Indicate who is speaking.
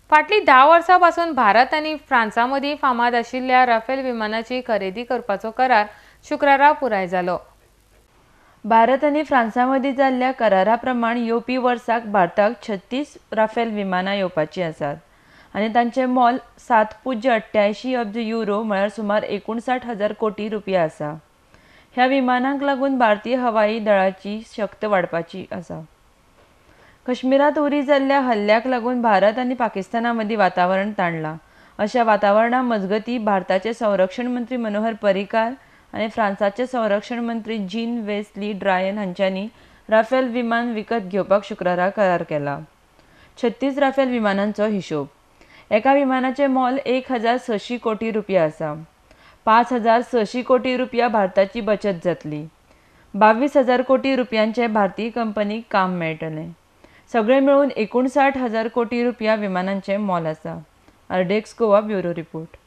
Speaker 1: फाटलीं 10 वर्सां पासून भारत आनी फ्रांसा मदीं फामाद आशिल्ल्या राफेल विमानाची खरेदी करपाचो करार शुक्रारा पुराय जालो.
Speaker 2: भारत आनी फ्रांसा मदीं जाल्ल्या करारा प्रमाण येवपी वर्साक भारताक 36 राफेल विमानां येवपाचीं आसात आनी तांचें मोल 7.88 अब्ज युरो म्हळ्यार सुमार 59,000 कोटी रुपया आसा. ह्या विमानांक लागून भारतीय हवाई दळाची शक्त वाडपाची आसा. कश्मीरांत उरी जाल्ल्या हल्ल्याक लागून भारत आनी पाकिस्ताना मदीं वातावरण ताणलां. अशा वातावरणा मजगतीं भारताचे संरक्षण मंत्री मनोहर पर्रीकार आनी फ्रांसाचे संरक्षण मंत्री जीन वेस ली ड्रायन हांच्यांनी राफेल विमान विकत घेवपाक शुक्रारा करार केला. 36 राफेल विमानांचो हिशोब. एका विमानाचें मोल 1600 कोटी रुपया आसा. 5600 कोटी रुपया भारताची बचत जातली. 22,000 कोटी रुपयांचें भारतीय कंपनीक काम मेळटलें. सगळें मेळून 59,000 कोटी रुपया विमानांचें मोल आसा. RDX Goa bureau report.